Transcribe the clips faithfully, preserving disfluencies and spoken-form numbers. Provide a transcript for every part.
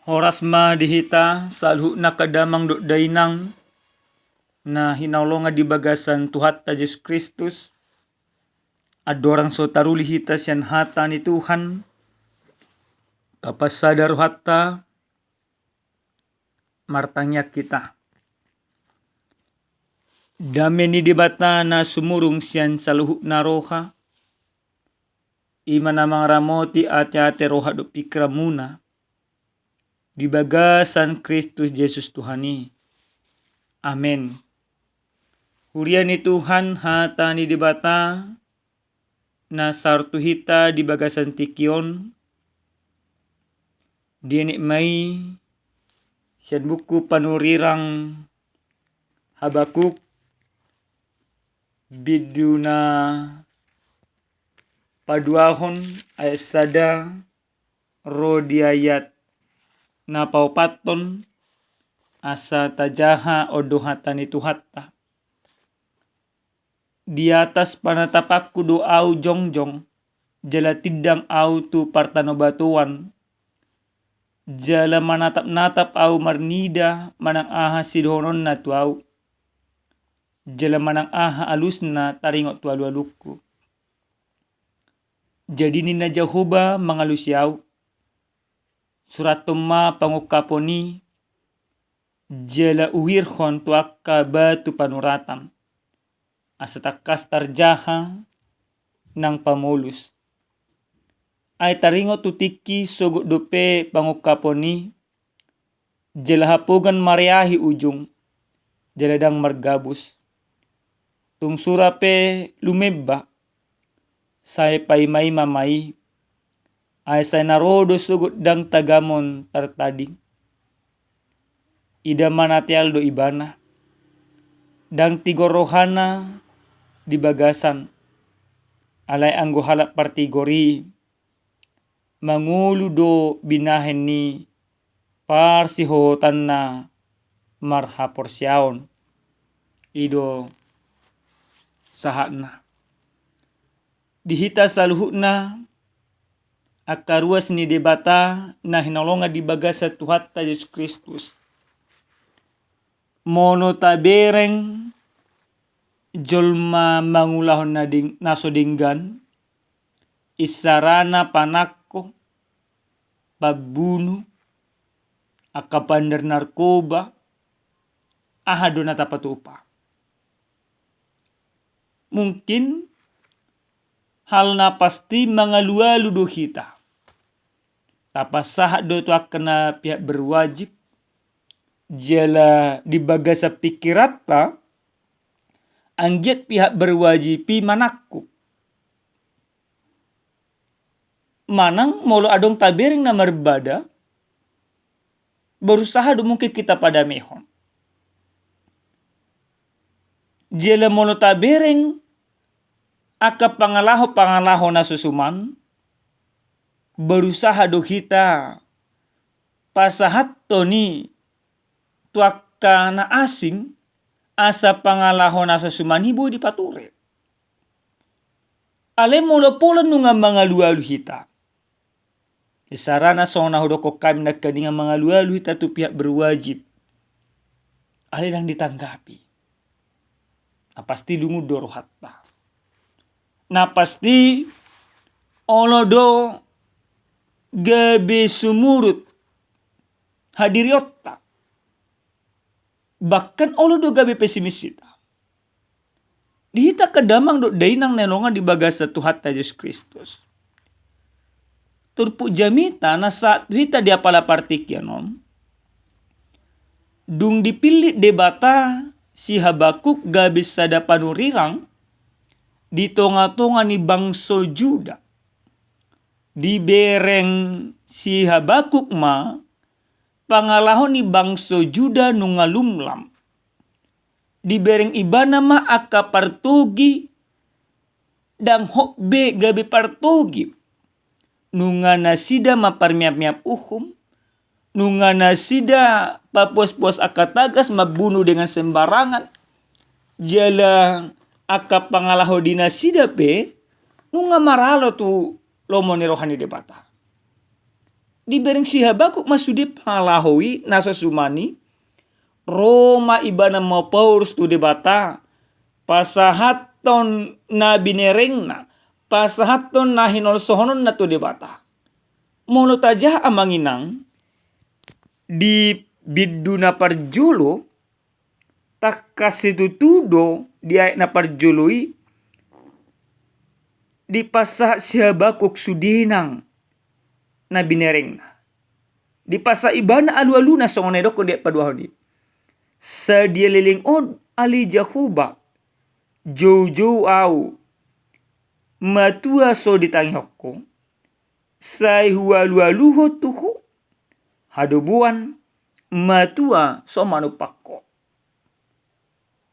Horas ma di hita saluhutna angka damang dohot dainang na hinaholongan di bagasan Tuhanta Jesus Kristus. Andorang so taruli hita sian hata ni Tuhan, tapasada rohanta, martangiang hita. Dame ni Debata na sumurung sian saluhutna roha, i ma na mangaramoti ateate, roha dohot pingkiranmuna di bagasan Kristus Jesus Tuhan i. Amen. Huria ni Tuhan, hata ni Debata na sahat tu hita di bagasan tingki on, dienet ma i sian buku panurirang Habakuk, bindu na paduahon, ayat sada ro di ayat na paopathon, asa tajaha on do hata ni Tuhanta. Di atas panatapanku do ahu jongjong, jala tindang ahu tu partanobatoan, jala manatapnatap ahu marnida manang aha sidohononna tu ahu, jala manang aha alusna taringot tu alualungku. Jadi ninna Jahowa mangalusi ahu: Surathon ma pangungkapon i, jala uhirhon tu angka batu panuratan, asa tangkas tarjaha nang pamolus. Ai taringot tu tingki sogot dope pangungkapon i, jala hapogan mareahi ujung, jala ndang margabus. Tung sura pe lumemba, sai paimaima ma i, ai sai na ro do sogot ndang tagamon tartading. Ida ma na teal do ibana, ndang tigor rohana di bagasan. Alai anggo halak partigor i, mangolu do binahen ni parsihohotanna marhaporseaon. I do sahatna. Di hita saluhutna, angka ruas ni Debata na hinaholongan di bagasan Tuhanta Jesus Kristus. Molo tabereng jolma mangulahon na deng-, na so denggan, isarana panangko, pambunu, angka bandar narkoba, aha do na tapatupa? Mungkin hal na pasti mangalualu do hita. Tapasahat do tu angka na pihak berwajib, jala di bagasan pingkiranta, anggiat pihak berwajib i manangkup. Manang molo adong tabereng na marbada, berusaha do mungkin hita padamehon. Jala molo tabereng angka pangalaho-pangalaho na so suman, berusaha do hita pasahathon i tu angka na asing, asa pangalaho na so suman i boi dipature. Alai molo pola nunga mangalualu hita, isarana songon na hudokkon hami nangkaningan, mangalualu hita tu pihak berwajib, alai ndang ditanggapi, na pasti lungun do rohanta. Na pasti olo do gabe sumurut hadirionta. Bahkan olo do gabe pesimis hita. Di hita angka damang dohot dainang na hinaholongan di bagasan Tuhanta Jesus Kristus, turpuk jamita na sahat tu hita di apala partingkian on, dung dipillit Debata si Habakuk gabe sada panurirang di tonga-tonga ni bangso Juda. Dibereng si Habakuk ma pangalaho ni bangso Juda nunga lumlam. Dibereng ibana ma angka partogi, ndang hot be gabe partogi. Nunga nasida mamparmeap-meap uhum, nunga nasida papuas-puas angka tagas, mambunu dengan sembarangan. Jala angka pangalaho di nasida pe nunga maralo tu lomo ni roha ni Debata. Dibereng si Habakuk ma sude pangalaho i na so suman i, ro ma ibana mapaurus tu Debata, pasahathon na binerengna, pasahathon na hinolsohononna tu Debata. Molo tajaha amang inang, di bindu na parjolo, tangkas situtu do di ayat na parjolo i, dipasahat si Habakuk sude nang na binerengna. Dipasahat ibana alualuna songon na didokkon di ayat paduahon i. Sadia leleng on ale Jahowa, joujou au, matua so ditangihon ho, sai hualualuhon tu ho hadomuan, matua so manumpang ho.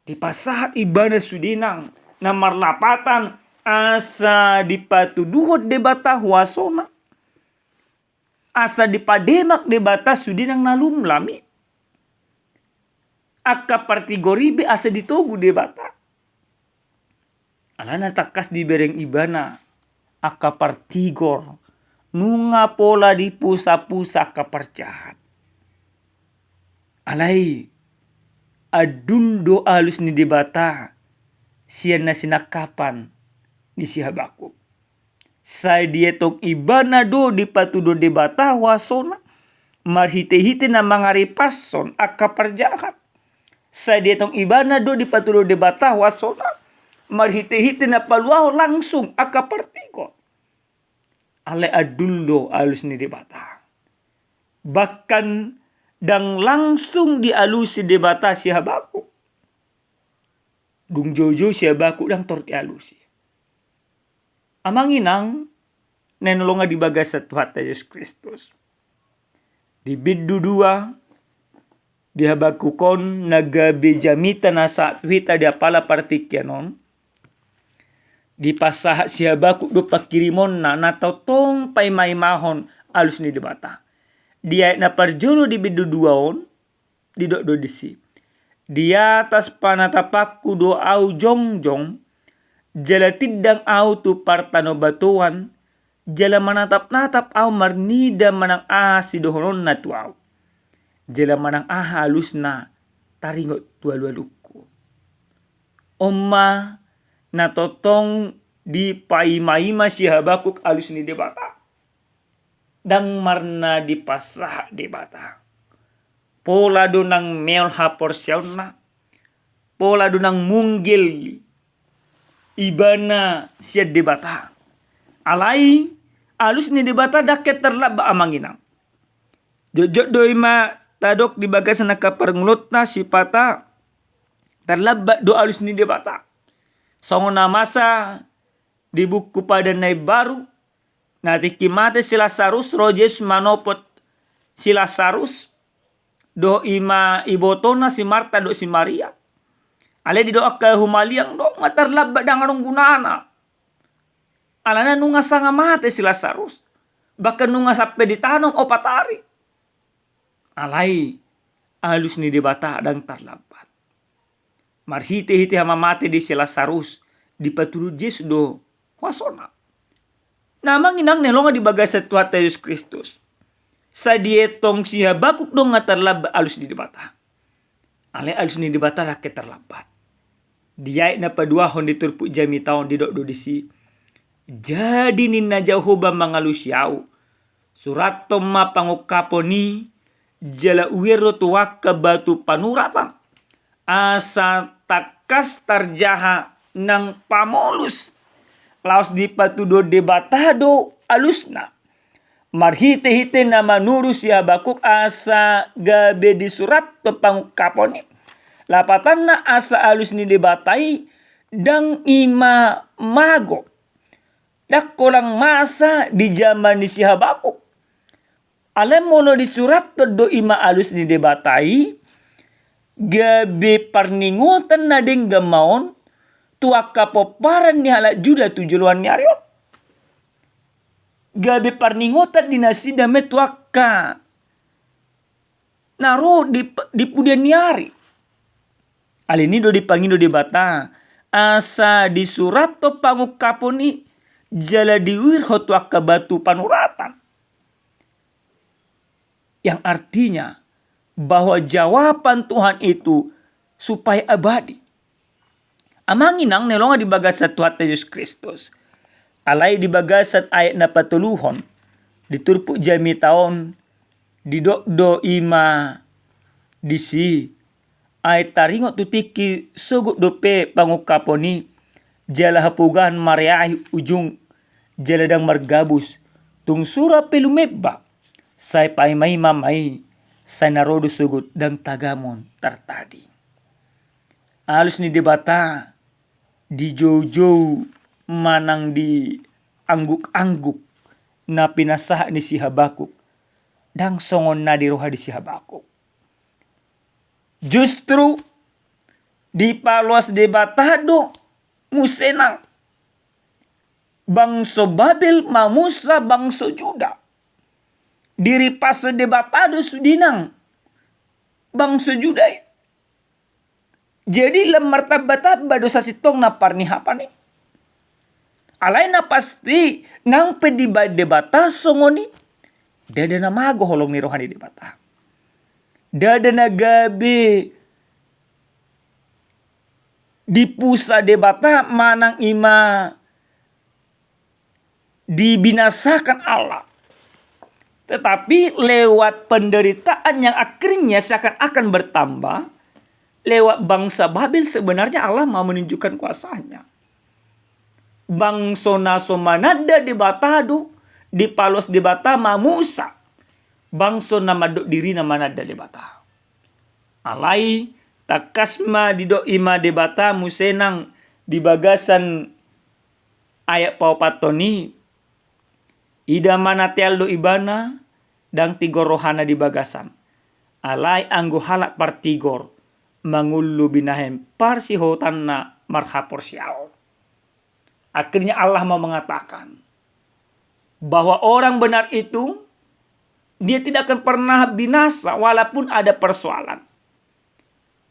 Dipasahat ibana sude nang na marlapatan asa dipatuduhon Debata huasona, asa dipademak Debata sude nang na lumlam i. Angka partigor i be asa ditogu Debata. Alana tangkas dibereng ibana angka partigor, nunga pola dipusapusa angka parjahat. Alai andul do alus ni Debata sian na sinangkapan ni si Habakuk. Sai dietong ibana do dipatuduhon Debata huasona, marhitehite na mangaripashon angka parjahat. Sai dietong ibana do dipatuduhon Debata huasona, marhitehite na paluahon langsung angka partigor. Alai andul do alus ni Debata. Bahkan ndang langsung dialusi Debata si Habakuk. Dung joujou si Habakuk ndang torus dialusi. Amang inang na hinaholongan di bagasan Tuhanta Jesus Kristus, di bindu dua di Habakuk on na gabe jamita na sahat tu hita di apala partingkian on, dipasahat si Habakuk do panghirimonna na tongtong paimaimahon alus ni Debata. Di ayat na parjolo di bindu dua on, didok do disi: Di atas panatapanku do ahu jongjong, jala tindang ahu tu partanobatoan, jala manatapnatap ahu marnida manang aha sidohononna tu ahu, jala manang aha alusna taringot tu alualungku. On ma na tongtong dipaimaima si Habakuk alus ni Debata. Ndang marna dipasahat Debata. Pola do nang meol haporseaonna, pola do nang munggil ibana sian Debata. Alai alus ni Debata ndang hea tarlambat amang inang. Jotjot do i ma tadok di bagasan angka parngoluonta sipata tarlambat do alus ni Debata. Songon na masa di buku Padan na Imbaru, na tingki mate si Lasarus, ro Jesus manopot si Lasarus, dohot i ma ibotona si Marta dohot si Maria. Alai didok angka humaliang do, nunga tarlambat, ndang adong gunana. Alana nunga sanga mate si Lasarus, bahkan nunga sampe ditanom opat ari. Alai alus ni Debata ndang tarlambat. Marhitehite hamamate di si Lasarus, dipatuduhon Jesus do huasona. Na amang inang na hinaholongan di bagasan Tuhanta Jesus Kristus, sai dietong si Habakuk do nunga tarlambat alus ni Debata. Alai alus ni Debata ndang hea tarlambat. Di ayat na paduahon di turpuk jamita on didok do disi: Jadi ninna Jahowa mangalusi ahu, surathon ma pangungkapon i, jala uher do tu angka batu panuratan, asa tangkas tarjaha nang pamolus. Laos dipatuduhon Debata do alusna marhitehite na manuru si Habakuk asa gabe disurathon pangungkapon i. Lapatanna asa alus ni Debata i ndang i ma mago, ndang holan masa di jaman ni si Habakuk. Alai molo disurathon do i ma alus ni Debata i, gabe parningotan na denggan ma on tu angka pomparan ni halak Juda tu joloan ni ari on. Gabe parningotan di nasida ma i tu angka na ro di, di pudian ni ari. Alani i do dipangido Debata asa disurathon pangungkapon i jala diuhirhon tu angka batu panuratan. Yang artinya bahwa jawaban Tuhan itu supaya abadi. Amang inang na hinaholongan di bagasan Tuhanta Jesus Kristus. Alai di bagasan ayat na patoluhon, di turpuk jamita on, didok do i ma disi, ai taringot tu tingki sogot dope pangungkapon i, jala hapogahan mareahi ujung, jala ndang margabus, tung sura pe lumeba, sai paimaima ma i, sai na ro do sogot ndang tagamon tartadi. Alus ni Debata dijoujou manang diangguk-angguk na pinasahat ni si Habakuk, ndang songon na di roha ni si Habakuk. Justru dipaloas Debata do muse nang bangso Babel mamusa bangso Juda. Diripashon Debata do sude nang bangso Juda i. Jadi lam martamba-tamba do sasintongna parnihapan i. Alai na pasti nang pe dibaen Debata songon i, ndada na mago holong ni roha ni Debata. Ndada na gabe dipusa Debata manang i ma dibinasakan Allah. Tetapi lewat penderitaan yang akhirnya seakan-akan bertambah, lewat bangsa Babel sebenarnya Allah mau menunjukkan kuasanya. Bangso na so mananda Debata do, dipaloas Debata mamusa bangso na mandok dirina mananda Debata. Alai tangkas ma didok i ma Debata muse nang di bagasan ayat paopathon i, ida ma na teal do ibana, ndang tigor rohana di bagasan. Alai anggo halak partigor, mangolu binahen parsihohotanna marhaporseaon. Akhirnya Allah mau mengatakan bahwa orang benar itu, dia tidak akan pernah binasa walaupun ada persoalan.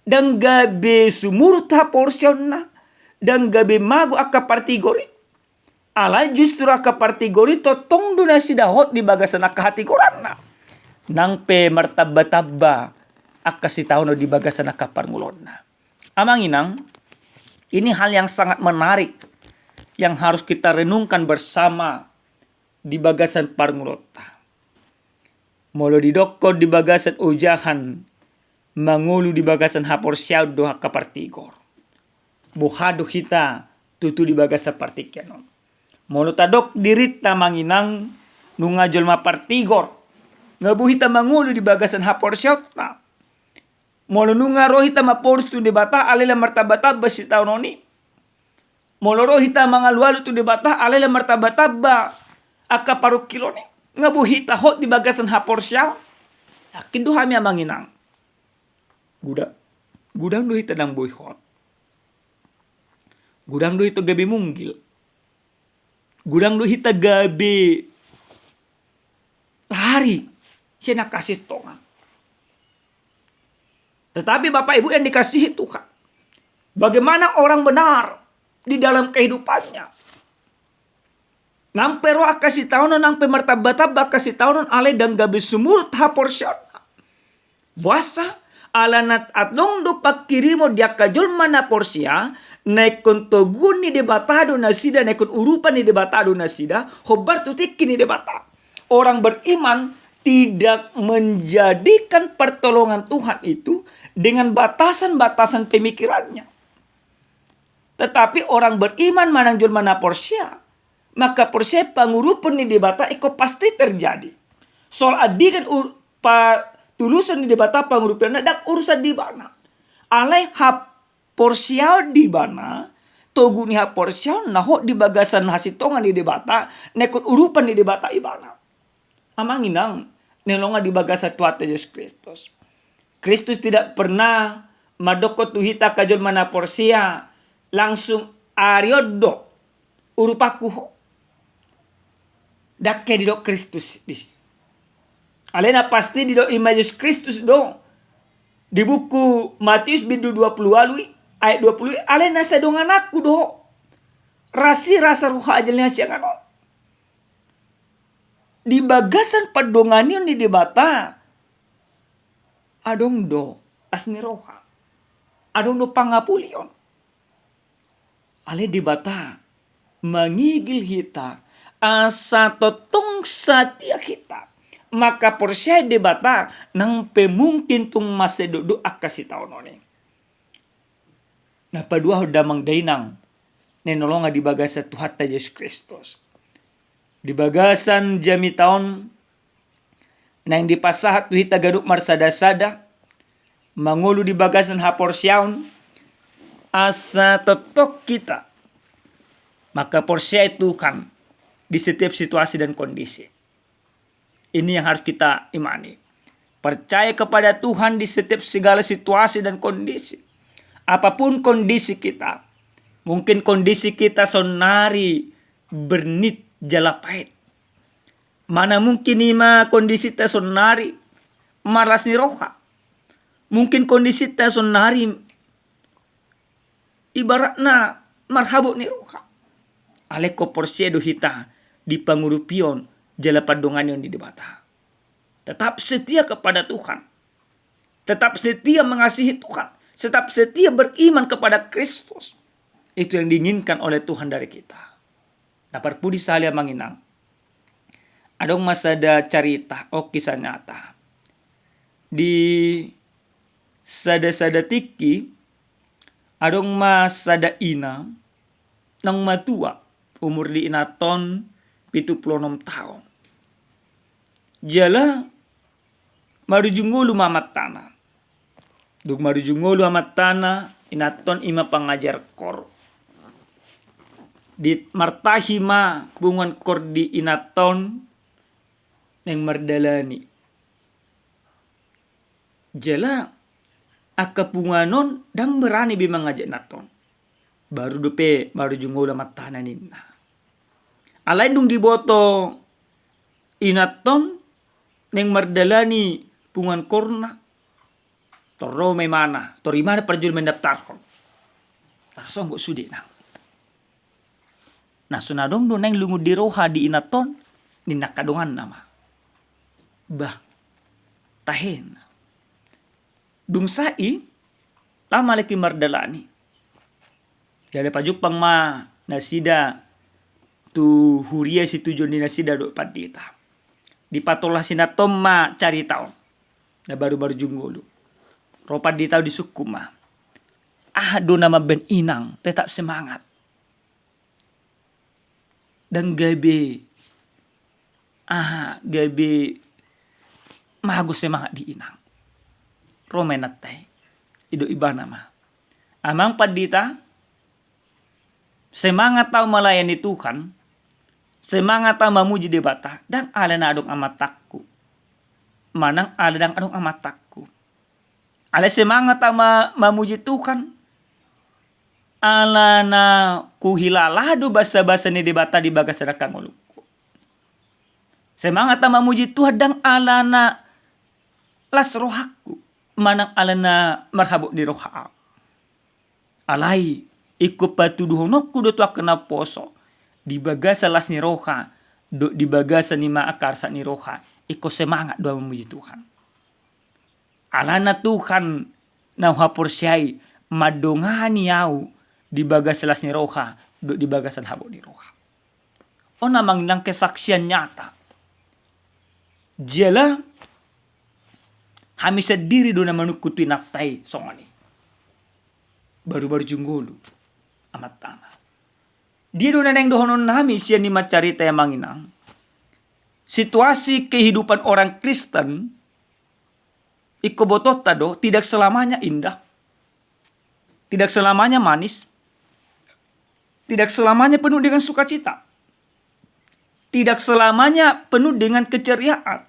Ndang gabe sumurut haporseaonna, ndang gabe mago angka partigor i. Alai justru angka partigor i tongtong do nasida hot di bagasan angka hatigoranna. Nang pe martamba-tamba angka sitaonon di bagasan angka parngoluonna. Amang inang, ini hal yang sangat menarik yang harus kita renungkan bersama di bagasan parngoluonta. Molo didokkon di bagasan ojahan, mangolu di bagasan haporseaon do angka partigor. Boha do hita tutu di bagasan partingkian on? Molo tadok dirinta amang inang, nunga jolma partigor, nga boi hita mangolu di bagasan haporseaonta. Molo nunga ro hita maporus tu Debata alai lam martamba-tamba sitaonon i. Molo ro hita mangalu-alu tu Debata alai lam martamba-tamba angka parungkilon i, nga boi hita hot di bagasan haporseaon? Yakin do hami amang inang, godang, godang do hita ndang boi hot. Godang do hita gabe munggil. Godang do hita gabe lari sian angka hasintongan. Tetapi Bapak Ibu yang dikasihi Tuhan, bagaimana orang benar di dalam kehidupannya? Nang pe ro angka sitaonon, nang pe martamba-tamba angka sitaonon, alai ndang gabe sumurut haporseaonna. Boasa? Ala na adong do pangkirimon di angka jolma na porsea, na ingkon toguon ni Debata do nasida, na ingkon urupan ni Debata do nasida, hombar tu tingki ni Debata. Orang beriman tidak menjadikan pertolongan Tuhan itu dengan batasan-batasan pemikirannya. Tetapi orang beriman manang jolma na porsea, maka porsea pangurupon ni Debata ingkon pasti terjadi. Soal andigan ur-, patuluson ni Debata panguruponna ndang urusan di ibana. Alai haporseaon di ibana, togu ni haporseaonna hot di bagasan hasintongan ni Debata, na ingkon urupan ni Debata ibana. Amang inang, na hinaholongan di bagasan Tuhanta Jesus Kristus. Kristus tidak pernah mandokkon tu hita angka jolma na porsea langsung, ari on do urupanku ho. Ndang, didok Kristus disi. Alai na pasti didok i ma Jesus Kristus do di buku Matius bindu dua pulu ualu i, ayat dua pulu i, alai na sai dongananku do ho. Rasi rasa roha aja ni hasiangan on. Di bagasan pandonganion ni Debata, adong do las ni roha, adong do pangapulion. Alai Debata mangigil hita asa tongtong satia hita mangkaporseai Debata nang pe mungkin tung mansai dokdok angka sitaonon i. Na paduahon damang dainang na hinaholongan di bagasan Tuhanta Jesus Kristus, di bagasan jamita on naeng dipasahat tu hita ganup marsada-sada, mangolu di bagasan haporseaon, asa tongtong hita mangkaporseai Tuhan di setiap situasi dan kondisi. Ini yang harus kita imani. Percaya kepada Tuhan di setiap segala situasi dan kondisi. Apapun kondisi kita, mungkin kondisi kita saonnari bernit jala pait. Manang mungkin ima kondisita saonnari marlas ni roha. Mungkin kondisita saonnari ibaratna marhabot ni roha. Alai ingkon porsea do hita di pangurupion jala pandonganion ni Debata. Tetap setia kepada Tuhan. Tetap setia mengasihi Tuhan. Tetap setia beriman kepada Kristus. Itu yang diinginkan oleh Tuhan dari kita. Na parpudi sahali amang inang, adong ma sada carita, o, kisah nyata. Di sada-sada tingki, adong ma sada ina naung matua, umur di inanta on pitu pulu onom taon. Jala marujung ngolu ma amantana. Dung marujung ngolu amantana, inanta on ima pangajar kor. Di, martahi ma punguan kor di inanta on naeng mardalani. Jala angka punguan on ndang berani be mangajak inanta on. Baru dope marujung ngolu amantana ninna. Alai dung diboto inanta on naeng mardalani punguan korna, tor ro ma imana, tor imana parjolo mandaptarhon. Tar songgop sude nang. Na so na adong do naeng lungun di roha di inanta on, ninna angka donganna ma. Bah, tahe. Dung sae i, laho ma halak i mardalani. Jala pajumpang ma nasida tu huria situjuon ni nasida dohot pandita. Dipatolhas inanta on ma carita on. Na baru marujung ngolu. Ro pandita on disungkun ma. Aha do na mambahen inang tetap semangat? Ndang gabe, aha, gabe mago semangat di inang. Ro ma inanta i. Didok ibana ma. Amang pandita, semangat au melayani Tuhan, semangat au mamuji Debata, ndang ala na adong amantangku. Manang ala ndang adong amantangku. Alai semangat au ma-, mamuji Tuhan, ala na huhilala do basa-basa ni Debata di bagasan angka ngolungku. Semangat au mamuji Tuhan ndang ala na las rohangku, manang ala na marhabot ni roha au. Alai, ingkon patuduhononku do tu angka naposo, di bagasan las ni roha, dohot di bagasan ima angka arsak ni roha, ingkon semangat do au mamuji Tuhan. Alana Tuhan na huhaporseai mandongani au di bagasan las ni roha, dohot di bagasan habot ni roha. On amang inang kesaksian nyata. Jala hami sandiri do na manungkun tu inanta i songon i. Baru marujung ngolu amantana. Dia do na naeng dohonon nami sian i ma carita i amang inang. Situasi kehidupan orang Kristen, ingkon botoonta do, tidak selamanya indah. Tidak selamanya manis. Tidak selamanya penuh dengan sukacita. Tidak selamanya penuh dengan keceriaan.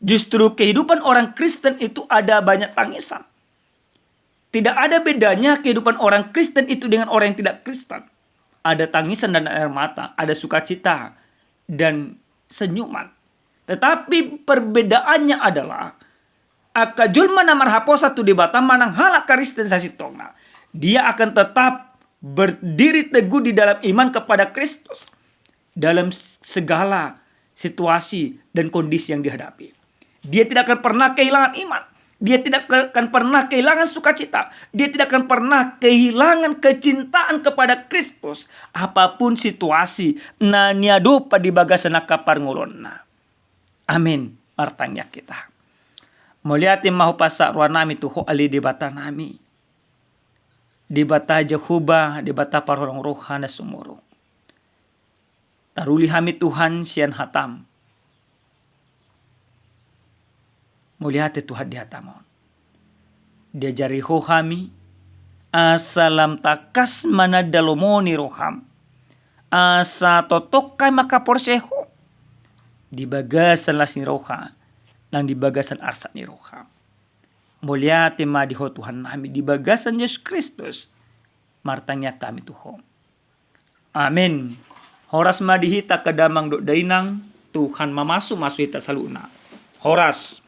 Justru kehidupan orang Kristen itu ada banyak tangisan. Tidak ada bedanya kehidupan orang Kristen itu dengan orang yang tidak Kristen. Ada tangisan dan air mata, ada sukacita dan senyuman. Tetapi perbedaannya adalah, angka jolma na marhaposan tu Debata manang halak Kristen sasintongna, dia akan tetap berdiri teguh di dalam iman kepada Kristus dalam segala situasi dan kondisi yang dihadapi. Dia tidak akan pernah kehilangan iman. Dia tidak akan pernah kehilangan sukacita. Dia tidak akan pernah kehilangan kecintaan kepada Kristus. Apapun situasi na niadopan di bagasan angka parngoluonna. Amin. Martangiang hita. Mauliate ma hupasahat rohanami tu Ho ale Debatanami. Debata Jahowa, Debata parholong roha na sumurung. Taruli hami Tuhan sian hataM. Mauliate Tuhan di hataM on. Diajari Ho hami, asa lam tangkas mananda lomo ni rohaM. Asa tongtong hami mangkaporseai Ho. Di bagasan las ni roha, nang di bagasan arsak ni roha. Mauliate ma di Ho Tuhannami di bagasan Jesus Kristus. Martangiang hami tu Ho. Amin. Horas ma di hita angka damang dohot dainang, Tuhan mamasumasu hita saluhutna. Horas.